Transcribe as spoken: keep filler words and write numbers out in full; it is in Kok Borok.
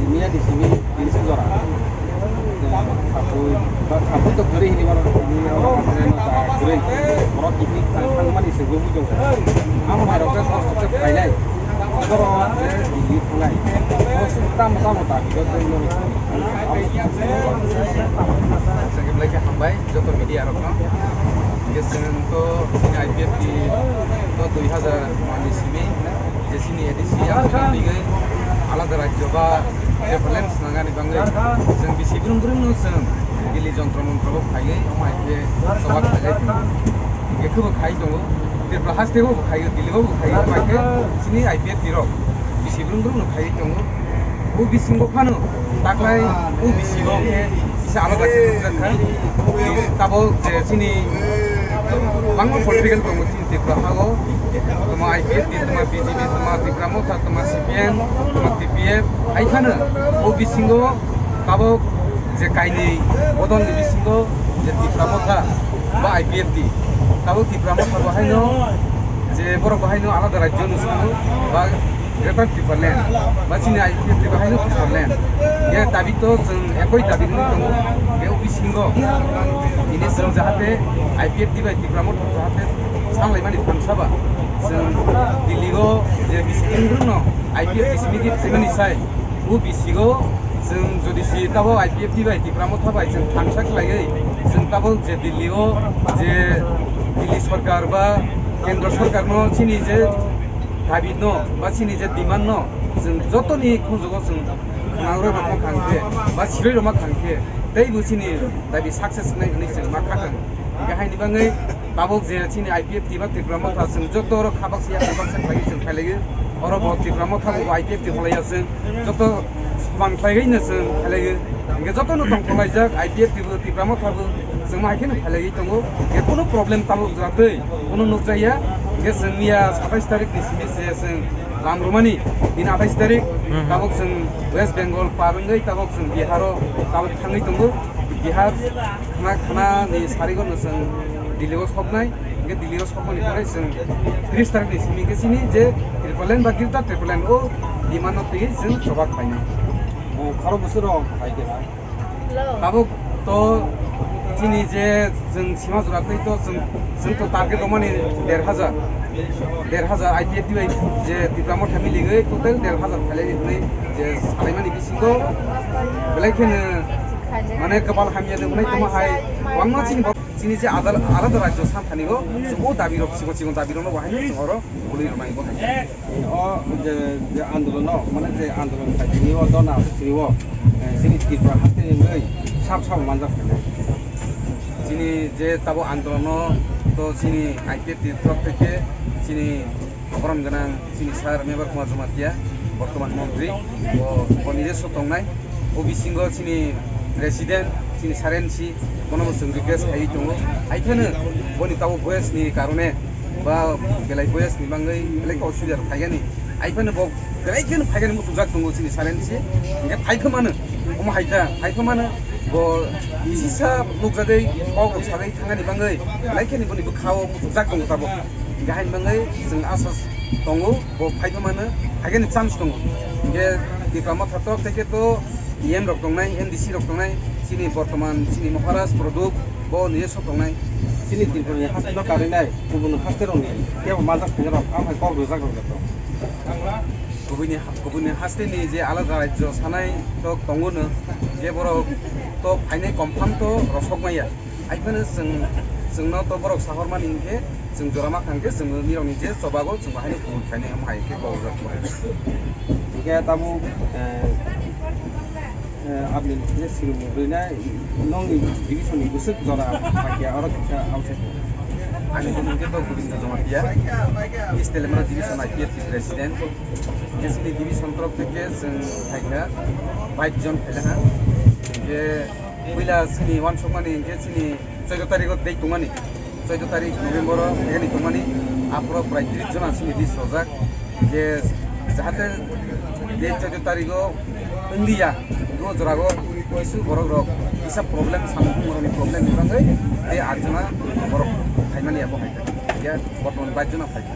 Miya di simi tinso jora. Khapui, ba khapui to kwrwi hini mano, hini mano, hini mano, kwrwi. Borok kiphilwi thang, thangmani se gubui tongo. Amo hai rok khe kosto khe khainai. Borok je Delhi thangnai. Borok tamo tamo ta, bigot tei mani. Amo. Belai khe hambai joto media rokno. Hingke chwng to chini I P F T to dui hazar ni simi je chini A D C ang twiwi alada rajyo ba development swnamnani bagwi chwng bisi brum brum no chwng Delhi jontro montro bo phaiwi omo hai khe choba khlaiwi tongo. Hingke khe bo khai tongo, Tripura haste bo khai, Delhi bo khai, omo hai khe chini I P F T rok bisi brum brum no khai tongo. O bisingo phano taklai o bisingo khe kisa alada khe nukjakha. Tabuk je chini bangma political tongo chini Tripura hao, toma I P F T, toma B J P, toma Tipra Motha, toma C P M, toma T P F, hai phano o bisingo tabuk je kainwi bodolni bisingo je Tipra Motha ba I P F T, tabuk Tipra Motha bo haino je borok bo haino alada rajyo no sano ba Greater Tipraland, ba chini I P F T bo haino Tipraland. Ye dabi to chwng ekoi dabi wngwi tongo. Be o bisingo ini chwng jahate I P F T bai Tipra Motha jahate sanglai mani phansaba chwng Delhi o je bisi wngwi no I P F T simi di thwimani sai o bisingo chwng jodi si tabo I P F T bai Tipra Motha bai chwng thansa khlaiwi chwng tabo je Delhi o je Delhi sorkar ba kendra sorkar no chini je dabi no ba chini je demand no chwng jotoni khunjugo chwng khwnang rwi rwma thang khe ba sirwi rwma thang khe tei bo chini dabi success wngnai hwnwi chwng ma kha thang. Hingkhe haini bagwi tabuk je chini I P F T ba Tipra Motha chwng joto oro khabak siya khabak sa khlaiwi chwng khailaiwi oro bo Tipra Motha bo I P F T kholaiya chwng joto soman khlaiwi no chwng khailaiwi. Hingkhe joto no tong khlaijak I P F T bo Tipra Motha bo chwng ma hai kheno khailaiwi tongo. Hingkhe kunu problem tabuk jatwi kunu nukjakya. Hingkhe chwng miya satais tarik ni simi se chwng lam rwmani, bini atais tarik, mhm, tabuk chwng West Bengal par wngwi tabuk chwng Bihar o tabuk thangwi tongo. Bihar khana, khana ni sarigo no chwng Delhi o soknai, hingkhe Delhi o sokmani pore chwng tris tarik ni simi hingkhe chini je Tipraland ba Greater Tipraland o demand no twiwi chwng choba khlainai. Bo kharo bwswk rok phai khe na? Tabuk to chini je chwng sima jora tei to chwng, chwng to target rwmani der hajar, der hajar I P F T bai je Tipra Motha miligwi total der hajar khailai hwnwi je salaimani bisingo belai kheno mane kwpal hamya de hwnwi tongma hai kwbangma chini bo, chini je adal-, alada rajyo santhanigo chwng o dabi rok, chikon chikon dabi rokno bo haino chwng oro bwlwi rwnai bo hai. O je, je andolon no, mane je andolon khai tini o dona tini o, eh, chini Tripura haste ni mui sab sab manjak khe. Chini je tabo andolon no to chini I P F T ni torok theke chini borom gwnang chini sir Mebar Kumar Jamatia, bortoman montri, bo, bo nije so tongnai. O bisingo chini president, chini sarensi, bono bo chwng request khaiwi tongo. Hai phano boni tabo voice ni karone ba belai voice ni bagwi belai khe osubida rok phaigani. Hai phano bo belai kheno phaigani muchungjak tongo chini sarensi. Hingkhe phai khe mano, omo hai ta, phai khe mano bo kisisa nukjagwi kok rok sagwi thangani bagwi belai kheno boni bwkhao muchungjak tongo tabuk. Hingkhe haini bagwi chwng asa tongo, bo phai phano, phaigani chance tongo. Hingkhe Tipra Motha tok tei khe to E M rok tongnai, M D C rok tongnai, chini bortoman chini Maharaj Pradyot bo nije so tongnai. Chini Tripura ni haste no karwi nai, kubun haste rok ni kebo manjak thai rok, ang hai kok rwjak rok joto. Kubuni ha-, kubuni haste ni je alada rajyo sanai tok tongo no, je borok to phainai confirm to rosok maya. Hai phano chwng, chwngno to borok sahormani hinkhe chwng jora ma kha hinkhe chwng nirokni je chobago chwng bahaino kubun khainai omo hai khe kok rwjak. Hinkhe tabuk, eh, eh, aboni je swrwngmung rwinai nokni division ni bwswk jora phaikya oro kisa outside. Ani bumung khe to Gobindo Jamatia, East Telemara division I P F T president. Hinkhe chini division torok theke chwng phaikha bike jon phaikha. Hinkhe Puila chini uansukmani hinkhe chini choudo tarikh o date tongmani, choudo tarikh November o phaikani tongmani, aphuru prai tris jona chini list rojak je jahate date choudo tarikh o wngliya, o jorao kisu borok rok kisa problem, samung tongmani problem ni bagwi tei aat jona borok phaimani abo hai khe bortoman bais jona phaikha.